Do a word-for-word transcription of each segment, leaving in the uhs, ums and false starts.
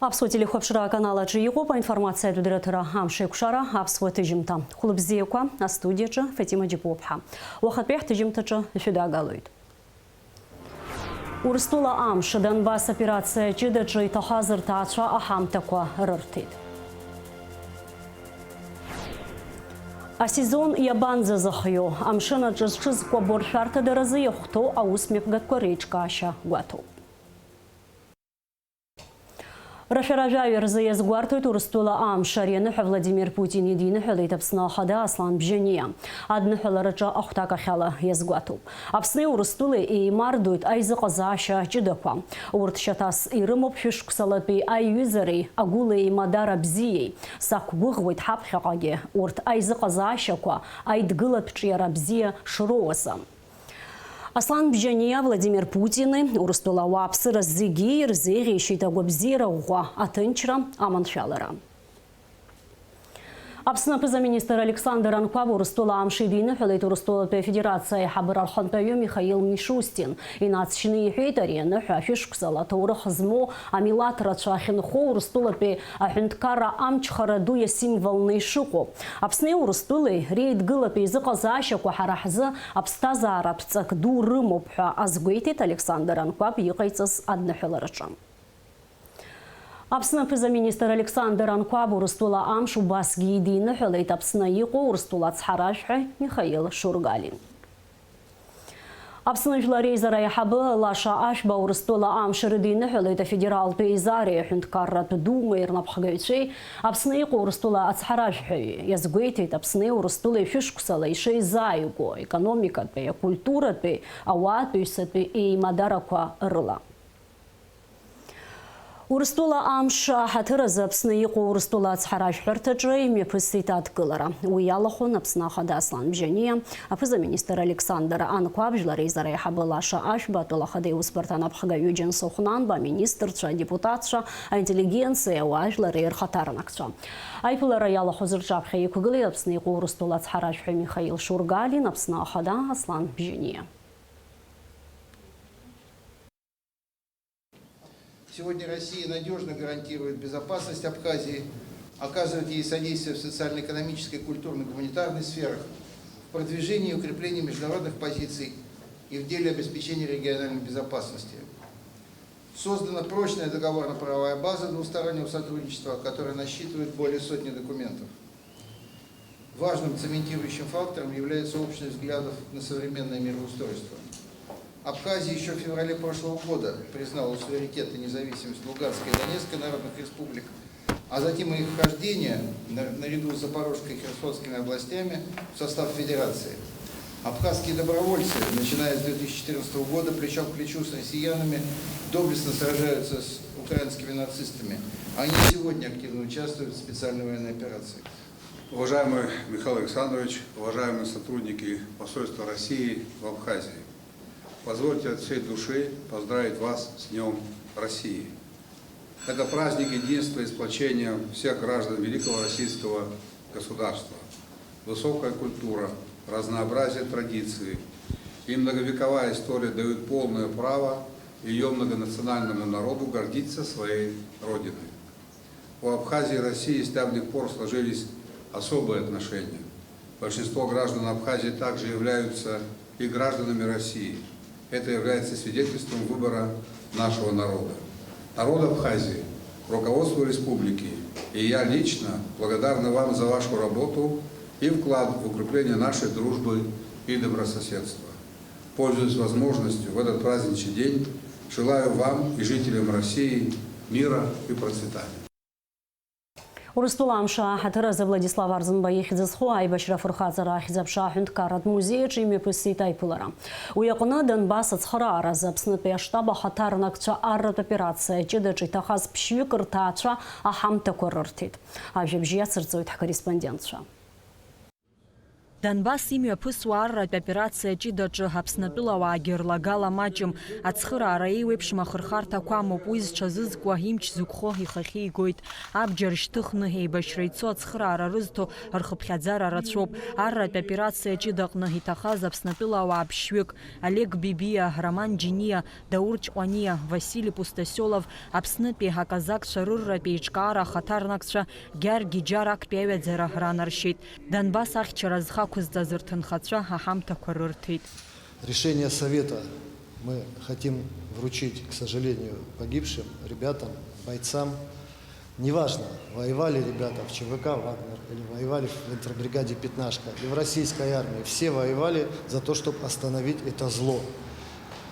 Аԥсуа телехәаԥшра аканал аҿы иҟоуп аинформациатә дырраҭара Амшеикәшара аԥсуа ҭыжьымҭа. Хәылбзиақәа, астудиаҿы Фатима Џьапуаԥҳа. Уахатәи ҳҭыжьымҭаҿы ишәыдагалоит. Урыстәыла амш, Донбасс операциа ҷыдаҿы иҭахаз рҭаацәа аҳамҭақәа рырҭеит. Асезон иабанӡазыхиоу, амшын аҿы зҽызкәабо ршәарҭадаразы иахәҭоу аусмҩаԥгатәқәа реиҿкаашьа гәаҭоуп. Рашәара жәаҩа рзы иазгәарҭоит Урыстәыла амш. Ари аныҳәа Владимир Путин идиныҳәалеит Аԥсны Ахада Аслан Бжьаниа. Адныҳәалараҿы ахәҭакахьала иазгәаҭоуп. Аԥсни Урыстәылеи еимардоит аизыҟазаашьа ҷыдақәа. Урҭ шьаҭас ирымоуп шәышықәсалатәи аиҩызареи агәылеимадара бзиеи. Сақәгәыӷуеит ҳаԥхьаҟагьы урҭ аизыҟазаашьақәа аидгылатә ҿиара бзиа шроуазы. Аслан Бжьаниа Владимир Путини Урыстәыла ауааԥсыра зегьы ирзеиӷьеишьеит агәабзиара ӷәӷәа, аҭынчра, аманшәалара. Аԥсны аԥыза-министр Александр Анқәаб Урыстәыла амш идиныҳәалеит Урыстәылатәи Афедерациа аиҳабыра архантәаҩы Михаил Мишустин. Инаҵшьны иҳәеит, ари аныҳәа ашәышықәсала аҭоурых змоу, амилаҭ рацәа ахьынхо Урыстәылатәи аҳәынҭқарра амчхара ду иасимволны ишыҟоу. Аԥсни Урыстәылеи реидгылатә еизыҟазаашьақәа ҳара ҳзы аԥсҭазааратә ҵак ду рымоуп ҳәа азгәеиҭеит Александр Анқәаб иҟаиҵаз адныҳәалараҿы. Аԥсны аԥыза-министр Александр Анқәаб Урыстәыла амш убасгьы идиныҳәалеит Аԥсны иҟоу Урыстәыла ацҳаражәҳәаҩ Михаил Шургалиа. Аԥсны Жәлар Реизара аиҳабы Лаша Ашәба Урыстәыла амш рыдиныҳәалеит Афедералтә Еизареи аҳәынҭқарратә Думеи рнапхгаҩцәеи Аԥсны иҟоу Урыстәыла ацҳаражәҳәаҩи. Иазгәеиҭеит Аԥсни Урыстәылеи шәышықәсала ишеизааигәоу аекономикатәи, акультуратәи, ауаатәыҩсатәи еимадарақәа рыла. Урыстәыла амш аҳаҭыр азы Аԥсны иҟоу Урыстәыла ацҳаражәҳәарҭаҿы имҩаԥысит адкылара. Уи иалахәын Аԥсны Ахада Аслан Бжьаниа, аԥыза-министр Александр Анқәаб, Жәлар Реизара аиҳабы Лаша Ашәба, атәыла ахада иусбарҭа анапхгаҩы Џьансыхә Нанба, аминистрцәа, адепутатцәа, аинтеллигенциа, ауаажәлари рхаҭарнакцәа. Аиԥылара иалахәыз рҿаԥхьа иқәгылеит Аԥсны иҟоу Урыстәыла ацҳаражәҳәаҩ Михаил Шургалиа, Аԥсны Ахада Аслан Бжьаниа. Сегодня Россия надёжно гарантирует безопасность Абхазии, оказывает ей содействие в социально-экономической, культурно-гуманитарной сферах, в продвижении и укреплении международных позиций и в деле обеспечения региональной безопасности. Создана прочная договорно-правовая база двустороннего сотрудничества, которая насчитывает более сотни документов. Важным цементирующим фактором является общность взглядов на современное мироустройство. Абхазия ещё в феврале прошлого года признала суверенитет и независимость Луганской и Донецкой народных республик, а затем и их вхождение, на-, наряду с Запорожской и Херсонскими областями, в состав Федерации. Абхазские добровольцы, начиная с две тысячи четырнадцатого года, плечом к плечу с россиянами доблестно сражаются с украинскими нацистами. Они сегодня активно участвуют в специальной военной операции. Уважаемый Михаил Александрович, уважаемые сотрудники посольства России в Абхазии, позвольте от всей души поздравить вас с Днём России. Это праздник единства и сплочения всех граждан великого российского государства. Высокая культура, разнообразие традиций и многовековая история дают полное право её многонациональному народу гордиться своей родиной. У Абхазии и России с давних пор сложились особые отношения. Большинство граждан Абхазии также являются и гражданами России. Это является свидетельством выбора нашего народа. Народ Абхазии, руководство республики и я лично благодарны вам за вашу работу и вклад в укрепление нашей дружбы и добрососедства. Пользуясь возможностью в этот праздничный день, желаю вам и жителям России мира и процветания. Урыстәыла амш аҳаҭыр азы Владислав Арӡынба ихьӡ зху аибашьра афырхаҵара ахьӡ-аԥша аҳәынҭқарратә музеи аҿы имҩаԥысит аиԥылара. Уи аҟны Донбасс ацхырааразы Аԥснытәи аштаб ахаҭарнакцәа арратә операциа ҷыдаҿы иҭахаз ԥшьҩык рҭаацәа аҳамҭақәа рырҭеит. Ажәабжь иацырҵоит ҳкорреспондентцәа. Донбасс имҩаԥысуа арратә операциа ҷыдаҿы Аԥснатәылауаагьы рлагала маҷым. Ацхыраара еиуеиԥшым ахырхарҭақәа амоуп, уи зҽазызкуа, имч зықәхо ихахьы игоит. Абџьар шьҭыхны еибашьра ицо ацхыраара рызҭо рхыԥхьаӡара рацәоуп. Арратә операциа ҷыдаҟны иҭахаз Аԥснатәылауаа ԥшьҩык, Олег Бибиа, Роман Џьиниа, Даур Ҷҟәаниа, Васили Пустасиолов, Аԥснытәи аказакцәа рырратә еиҿкаара ахаҭарнакцәа Гьаргь-Иџьар актәи аҩаӡара ранаршьеит. Донбасс ахьчара зхы ақәызҵаз рҭынхацәа аҳамҭақәа рырҭеит. Решение Совета мы хотим вручить, к сожалению, погибшим ребятам, бойцам. Неважно, воевали ребята в Ч В К «Вагнер» или воевали в интербригаде «Пятнашка», и в российской армии. Все воевали за то, чтобы остановить это зло.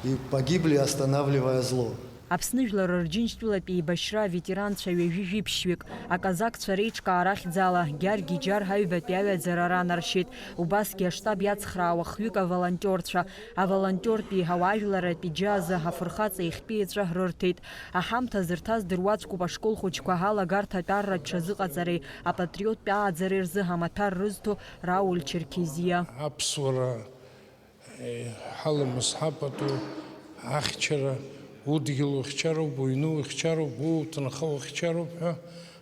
И погибли, останавливая зло. Аԥсны Жәлар Рџьынџьтәылатә еибашьра аветеранцәа ҩажәи жәиԥшьҩык, аказакцәа реиҿкаара ахьӡала, Гьаргь-Иџьар аҩбатәи аҩаӡара ранаршьеит, убасгьы аштаб иацхраауа хҩык аволонтиорцәа, аволонтиортәи ауаажәларратә џьазы афырхаҵа ихьтәи еҵәа рырҭеит. Аҳамҭа зырҭаз дыруаӡәкуп ашкол хәыҷқәа алагарҭатә арратә ҽазыҟаҵареи апатриоттә ааӡареи рзы амаҭәар рызҭо Рауль Черкезиа. Аԥсуара, е, ҳаламыс ҳапату, ахьчара, удгьыл ухьчароуп, уҩны ухьчароуп, уҭынха ухьчароуп ҳәа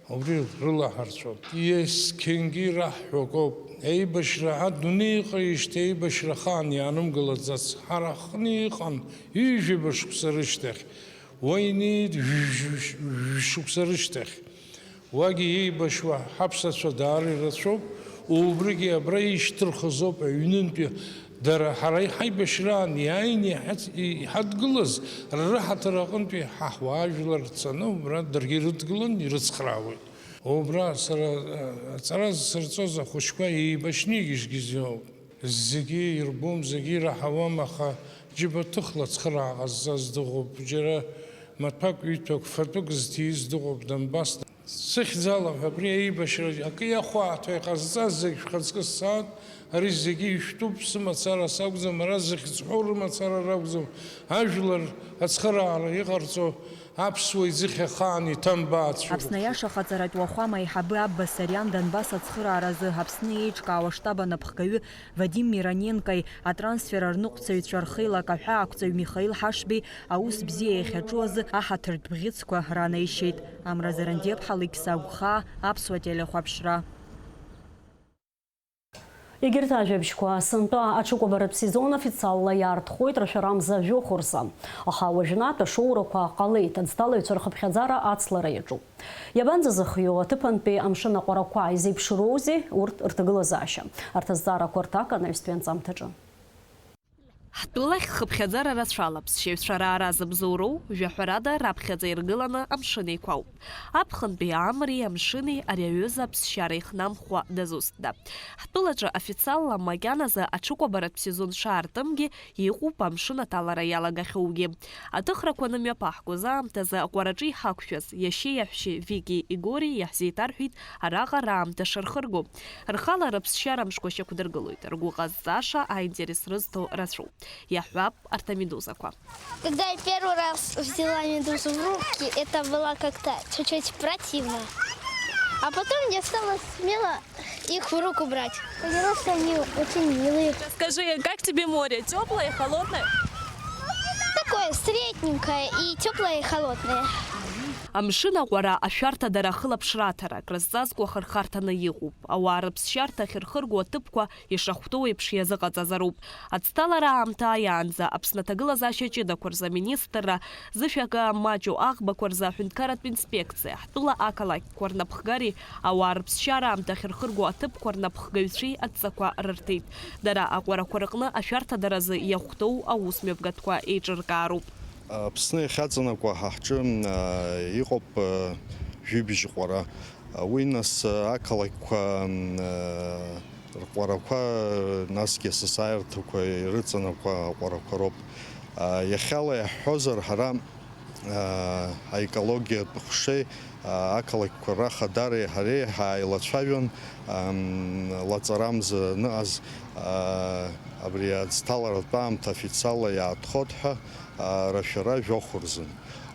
убри рылаҳарцәоуп. Есқьынгьы ираҳҳәо акоуп. Еибашьра адунеи иҟаижьҭеи еибашьра ахаан иаанымгылаӡац. Ҳара ҳҟны иҟан ҩажәаба шықәса рышьҭахь, уа инеит жәшықәса рышьҭахь. Уагьы еибашьуа ҳаԥсацәа даара ирацәоуп, убригьы абра ишьҭырхыз ауп аҩнынтәи. Дара ҳара ҳаибашьраан иааины иҳац-, иҳадгылаз, рара ҳаҭыр аҟынтәи ҳа ҳуаажәлар рцаны убра даргьы ирыдгылан ирыцхраауеит. Убра сара, а, аҵара зсырҵоз ахәыҷқәа еибашьны игьежьгьежьуп. Зегьы ирбом, зегьы ираҳауам, аха џьыбаҭыхла ацхыраара ҟазҵаз дыҟоуп, џьара маҭәак, ҩыҭәак, фатәык зҭиз дыҟоуп, Донбасс. Сыхьӡала ҳәа абри аибашьра акы иахәааҭо иҟазҵаз зегь шәхаҵкы ссааит, ари зегьы ишәтәуп, сымацара сакәӡам, ара зыхьӡ ҳәоу рымацара ракәӡам, ажәлар ацхыраара иҟарҵо аԥсуа иӡыхь ахаан иҭамбаацәоуп. Аԥсны аиаша ахаҵаратә уахәама аиҳабы Абба Сариан Донбасс ацхырааразы Аԥсны еиҿкаау аштаб анапхгаҩы Вадим Мироненкои атрансфер арныҟәцаҩцәа рхеилак аҳәаақәҵаҩ Михаил Ҳашбеи аус бзиа иахьаҿу азы аҳаҭыртә бӷьыцқәа ранаишьеит. Амра Зарандиаԥҳа, Алықьса Агәхаа, Аԥсуа телехәаԥшра. Егьырҭ ажәабжьқәа, сынтәа аҽыкәабаратә сезон официалла иаартхоит рашәарамза жәохә рзы. Аха уажәнатә ашоурақәа ҟалеит, аӡҭалаҩцәа рхыԥхьаӡара ацлара иаҿуп. Иабанӡазыхиоу аҭыԥантәи амшын аҟәарақәа, изеиԥшроузеи урҭ рҭагылазаашьа? Арҭ азҵаарақәа рҭак анаҩстәи анҵамҭаҿы. Ҳтәылахь хыԥхьаӡара рацәала аԥсшьаҩцәа раара зыбзоуроу, жәаҳәарада, раԥхьаӡа иргыланы амшын еиқәауп. Аԥхынтәи амреи амшыни ари аҩыза аԥсшьара ихнамхуа дазусҭда? Ҳтәылаҿы официалла макьаназы аҽыкәабаратә сезон шаартымгьы иҟоуп амшын аҭалара иалагахьоугьы. Аҭыхрақәа анымҩаԥаҳгоз аамҭазы аҟәараҿы иҳақәшәаз иашьеи иаҳәшьеи Вики Игори иаҳзеиҭарҳәеит араҟа раамҭа шырхырго. Рхала рыԥсшьара мшқәа шьақәдыргылоит, ргәы ҟазҵаша, аинтерес рызҭо рацәоуп. Иаҳҳәап, арҭ амедузақәа. Когда я первый раз взяла медузу в руки, это было как-то чуть-чуть противно. А потом мне стало смело их в руку брать. Поняла, что они очень милые. Скажи, как тебе море? Тёплое, холодное? Такое средненькое, и тёплое, и холодное. Амшын аҟәара ашәарҭадара ахылаԥшра аҭара, акрызҵазкуа ахырхарҭаны иҟоуп. Ауаа рыԥсшьарҭа ахьырхырго аҭыԥқәа ишахәҭоу еиԥш иазыҟаҵазароуп. Аӡҭалара аамҭа ааиаанӡа Аԥсны аҭагылазаашьа ҷыдақәа рзы аминистрра, зышәа акы маҷу аӷбақәа рзы аҳәынҭқарратә инспекциа, ҳтәыла ақалақьқәа рнапхгареи ауаа рыԥсшьара аамҭа ахьырхырго аҭыԥқәа рнапхгаҩцәеи адҵақәа рырҭеит. Дара аҟәарақәа рҟны ашәарҭадаразы иахәҭоу аусмҩаԥгатәқәа еиҿыркаароуп. Аԥсны иахьаҵанакуа ҳа ҳҿы, а, иҟоуп, а, жәибжь ҟәара. А, уи нас, а, ақалақьқәа, м, а, рҟәарақәа, насгьы асасааирҭақәа ирыҵанакуа аҟәарақәа роуп. А, иахьала иаҳҳәозар, ҳара, а, аекологиатә ҟәшеи, а, ақалақьқәа рахадареи ҳареи ҳааилацәажәон, ам, лаҵарамза аныҟаз, а, абри аӡҭаларатә аамҭа официалла иаатхоит ҳәа, а, рашәара жәохә рзын.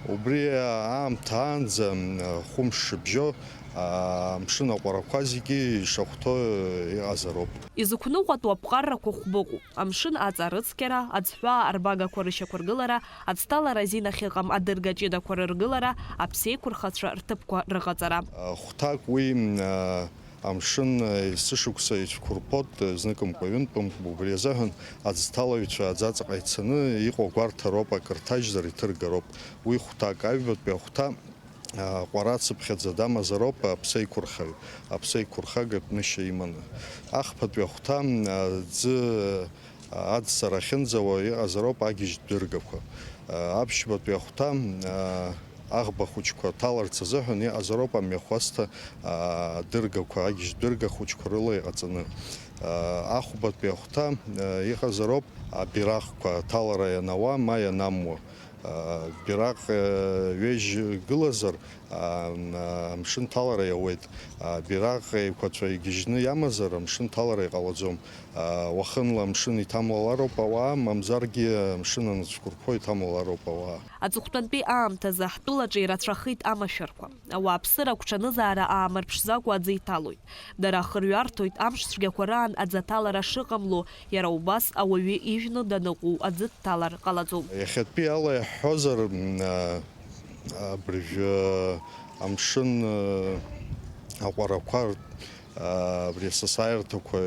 Убри аамҭа аанӡа, м, хәымш шыбжьо, а, амшын аҟәарақәа зегьы ишахәҭоу иҟазароуп. Изықәныҟәатәу аԥҟаррақәа хәбыҟоуп: амшын аҵа рыцқьара, аӡҳәаа арбагақәа рышьақәыргылара, аӡҭалара азин ахьыҟам адырга ҷыдақәа рыргылара, аԥсеиқәырхацәа рҭыԥқәа рыҟаҵара. Хәҭак уи, м, а, Амшын, э, есышықәса ицәқәырԥоит, э, зныкымкәа ҩынтәымкәа, убри азыҳәан аӡҭалаҩцәа аӡаҵаҟа ицаны иҟоу гәарҭароуп, акыр ҭажьзар иҭыргароуп. Уи хәҭак, аҩбатәи ахәҭа, а, ҟәарацыԥхьаӡа дамазароуп аԥсеиқәырхаҩ, аԥсеиқәырхага ԥнышьа иманы. Ахԥатәи ахәҭа, м, аӡы Аӡсара ахьынӡауа иҟазароуп агьежьтә дыргақәа. Аԥшьбатәи ахәҭа, аӷба хәыҷқәа ҭаларц азыҳәан иҟазароуп амҩахәасҭа адыргақәа, агьежьтә дырга хәыҷқәа рыла иҟаҵаны. Ахәбатәи ахәҭа иҟазароуп абираҟқәа аҭалара ианауа ма ианамуа. Бираҟ ҩежь гылазар, амшын ҭалара иауеит. Бираҟ еиқәаҵәа игьежьны иамазар, амшын ҭалара иҟалаӡом. Уахынла амшын иҭамлалароуп ауаа, мамзаргьы амшын анацәқәырԥо иҭамлалароуп ауаа. Аҵыхәтәантәи аамҭазы ҳтәылаҿы ирацәахеит амашәырқәа. Ауааԥсыра агәҽанызаара аамырԥшӡакәа аӡы иҭалоит. Дара ахырҩарҭоит, амш цәгьақәа раан аӡы аҭалара шыҟамло, иара убас ауаҩы ижәны даныҟоу аӡы дҭалар ҟалаӡом. Иахьатәи ала иаҳҳәозар, м, а, абыржәы амшын, а, аҟәарақәа р-, а, абри асасааирҭақәа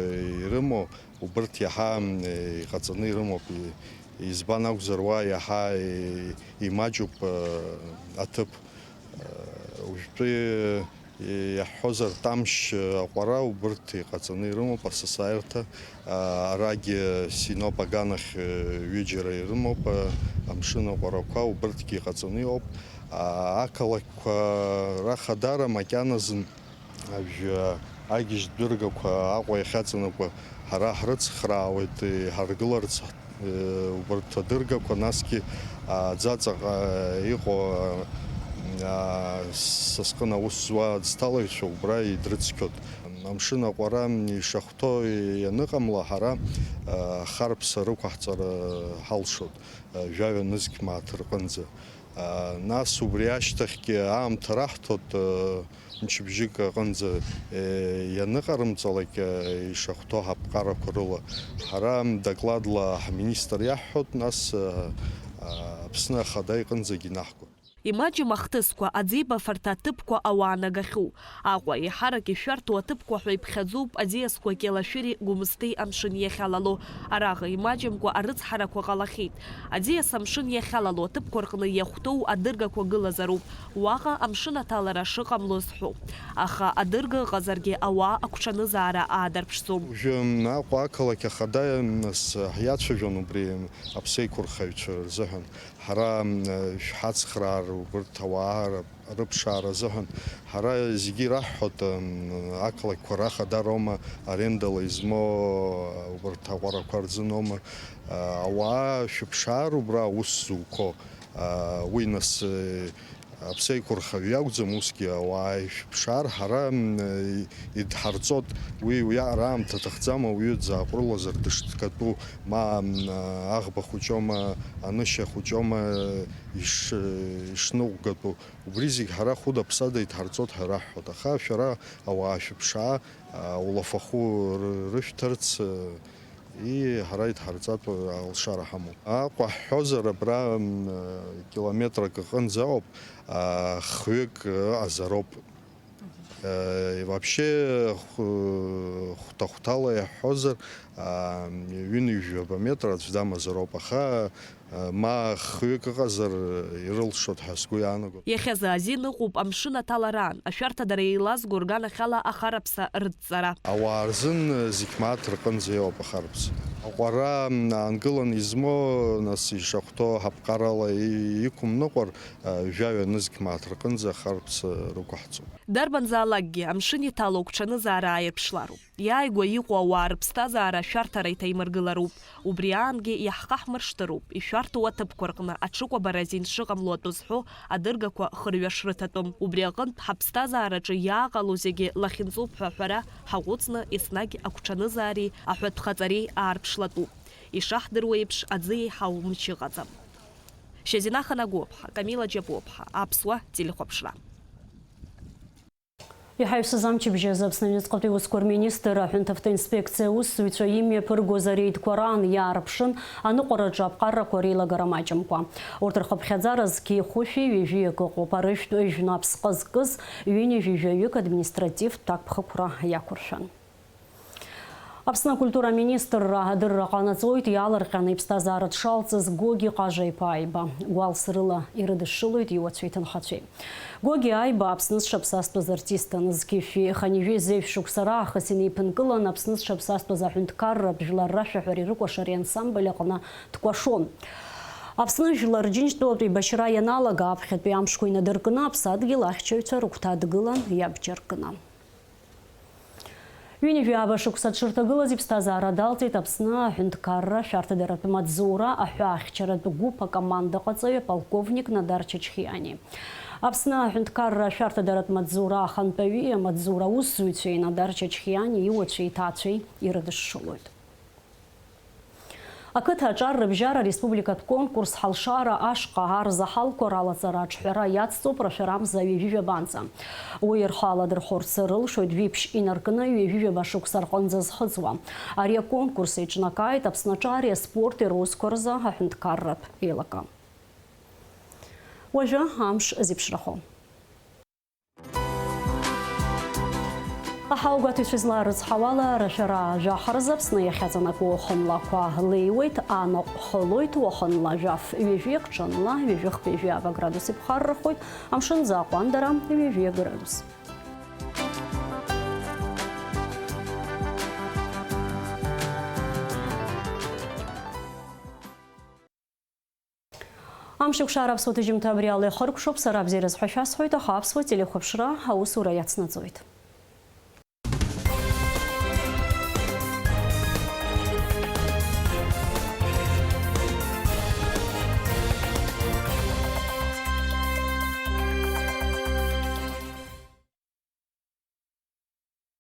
ирымоу, убырҭ иаҳа, м, иҟаҵаны ирымоуп. И-, избан акәзар, уа иаҳа и-, имаҷуп, а, аҭыԥ. А, уажәтәи Иаҳҳәозар, Тамшь аҟәара убырҭ иҟаҵаны ирымоуп асасааирҭа, арагьы Синоп аганахь ҩыџьара ирымоуп, амшын аҟәарақәа убырҭгьы иҟаҵаны иҟоуп. Ақалақьқәа рахадара макьаназын ажәа агьежьтә дыргақәа Аҟәа иахьаҵанакуа ҳара ҳрыцхраауеит, иҳаргыларц Убарҭ адыргақәа, насгьы аӡаҵаҟа иҟоу, а, са сҟын аус зуа аӡҭалаҩцәа убра идрыцқьоит. Амшын аҟәара ишахәҭоу ианыҟамла, ҳара, а, харԥса рықәаҳҵара ҳалшоит, а, жәаҩа нызқь мааҭ рҟынӡа. А, нас убри ашьҭахьгьы аамҭа раҳҭоит, а, мчыбжьык аҟынӡа, э, ианыҟарымҵалак, э, ишахәҭоу ҳаԥҟарақәа рыла. Ҳара докладла ҳминистр иаҳҳәоит, нас, э, а, Аԥсны Ахада иҟынӡагьы инаҳгоит. Имаҷым ахҭысқәа, аӡеибафарҭа аҭыԥқәа ауаа нагахьоу. Аҟәа еиҳарак ишәарҭоу аҭыԥқәа ҳәа иԥхьаӡоуп аӡиасқәа Кьалашәыри Гәымсҭеи амшын иахьалало. Араҟа имаҷымкәа арыцҳарақәа ҟалахьеит. Аӡиас амшын иахьалало аҭыԥқәа рҟны иахәҭоу адыргақәа гылазароуп. Уаҟа амшын аҭалара шыҟамло зҳәо. Аха адырга ыҟазаргьы ауаа агәҽанызаара аадарԥшӡом. Уажәы Аҟәа ақалақь ахада, нас, ҳиацәажәон убри аԥсеиқәырхаҩцәа рзыҳәан. Ҳара, м, шәҳацхраар убырҭ ауаа рыԥшаара азыҳәан. Ҳара зегьы ираҳҳәоит, м, ақалақьқәа рахадароума, арендала измоу, убарҭ аҟәарақәа рзыноума, а, ауаа шәыԥшаар убра аус зуқәо, а, уи нас, э, аԥсеиқәырхаҩ иакәӡам, усгьы ауаа ишәыԥшаар, ҳара, м, э, идҳарҵоит, уи уиаҟара аамҭа аҭахӡам, ауаҩы дзааҟәрылозар дышҭгатәу, ма, м, аӷба хәыҷома, анышьа хәыҷома, иш-, ишныҟәгатәу. Убри зегь ҳара хәыда-ԥсада идҳарҵоит ҳәа раҳҳәоит, аха шәара ауаа шәыԥшаа, а, улафахәы ры-, рышәҭарц, э, и ҳара идҳарҵатәу алшара ҳамоуп. Аҟәа ҳҳәозар, абра, м, э, километрак аҟынӡа ыҟоуп, а, хҩык ыҟазароуп. Э, вообще, хә-, хәҭа-хәҭала иаҳҳәозар, а, ҩынҩажәаба метр аӡә дамазароуп, аха Ма хҩык ыҟазар ирылшоит ҳәа сгәы иаанагоит. Иахьазы азин ыҟоуп амшын аҭалараан, ашәарҭадара еилазго рганахьала ахараԥса рыдҵара. Ауаа рзын зегь мааҭ рҟынӡа иоуп ахараԥса. Аҟәара аангыланы измоу, нас, ишахәҭоу ҳаԥҟарала и-, иқәымныҟәар, жәаҩа нызқь мааҭ рҟынӡа ахараԥса рықәаҳҵоит. Дарбанзаалакгьы амшын иҭало агәҽанызаара ааирԥшлароуп. Иааигәа иҟоу ауаа рыԥсҭазаара ашәарҭара иҭаимыргылароуп. Убри аангьы иаҳхаҳмыршҭыроуп, ишәарҭоу аҭыԥқәа рҟны аҽыкәабара азин шыҟамло атәы зҳәо адыргақәа хырҩа шрыҭатәым. Убри аҟынтә ҳаԥсҭазаараҿы иааҟало зегьы лахьынҵоуп ҳәа аҳәара ҳаҟәыҵны, еснагь агәҽанызаареи аҳәатәхаҵареи аарԥшлатәуп. Ишаҳдыруа еиԥш, аӡы еиҳау мчы ыҟаӡам. Шьазина Ханагәыԥҳа, Камила Џьапуаԥҳа, Аԥсуа телехәаԥшра. Иҳаҩсыз амчыбжь азы Аԥсны аҩныҵҟатәи усқәа рминистр аҳәынҭавтоинспекциа аусзуҩцәа имҩаԥыргоз ареидқәа раан иаарԥшын, аныҟәараҿы аԥҟарақәа реилагара маҷымкәа. Урҭ рхыԥхьаӡара зқьи хәышәи ҩажәи акы ыҟоуп, арыжәтә ыжәны аԥсҟы зкыз ҩынҩажәи жәаҩык административтә ҭакԥхықәра иақәыршәан. Аԥсны акультура аминистрра адырра ҟанаҵоит иаалырҟьаны иԥсҭазаара дшалҵыз Гоги Ҟажа-иԥа Аиба. Гәалс рыла ирыдышшылоит иуацәеи иҭынхацәеи. Гоги Аиба Аԥсны зҽаԥсазтәыз артистын. Зқьышәи хынҩажәи зеижә шықәса раахыс инеиԥынкылан Аԥсны зҽаԥсазтәыз аҳәынҭқарратә жәлар рашәаҳәареи рыкәашареи ансамбль аҟны дкәашон. Аԥсны жәлар Џьынџьтәылатә еибашьра ианалага аԥхьатәи амшқәа инадыркны аԥсадгьыл ахьчаҩцәа рыгәҭа дгылан иабџьаркны. Ҩынҩажәи ааба шықәса дшырҭагылаз иԥсҭазаара далҵит Аԥсны аҳәынҭқарра ашәарҭадаратә маҵзура аҳәаахьчаратә гәыԥ акомандаҟаҵаҩ аполковник Надар Чачхиани. Аԥсны аҳәынҭқарра ашәарҭадаратә маҵзура ахантәаҩи амаҵзура аусзуҩцәеи Надар Чачхиани иуацәеи иҭаацәеи ирыдышшылоит. Ақыҭа аҿар рыбжьара ареспубликатә конкурс Ҳалшара ашҟа арзаҳалқәа ралаҵара аҿҳәара иацҵоуп рашәарамза ҩажәи жәабанӡа. Уи рхы аладырхәырц рылшоит жәиԥшь инаркны ҩажәи жәаба шықәса рҟынӡа зхыҵуа. Ари аконкурс еиҿнакааит Аԥсны аҿари аспорти русқәа рзы аҳәынҭқарратә еилакы. Уажәы амш зеиԥшрахо. Аҳауагәаҭаҩцәа излаарыцҳауала, рашәара жәаха рзы Аԥсны иахьаҵанакуа уахынлақәа леиуеит, анаҟә хылоит, уахынла жәаф ҩажәи ҽынла ҩажәи хԥа ҩажәи ааба градус иԥхаррахоит, амшын аӡы аҟәандара ҩажәи градус. Амш еиқәшара аԥсуа ҭыжьымҭа абри ала ихыркәшоуп, сара абзиараз ҳәа шәасҳәоит, аха аԥсуа телехәаԥшра аусура иацнаҵоит.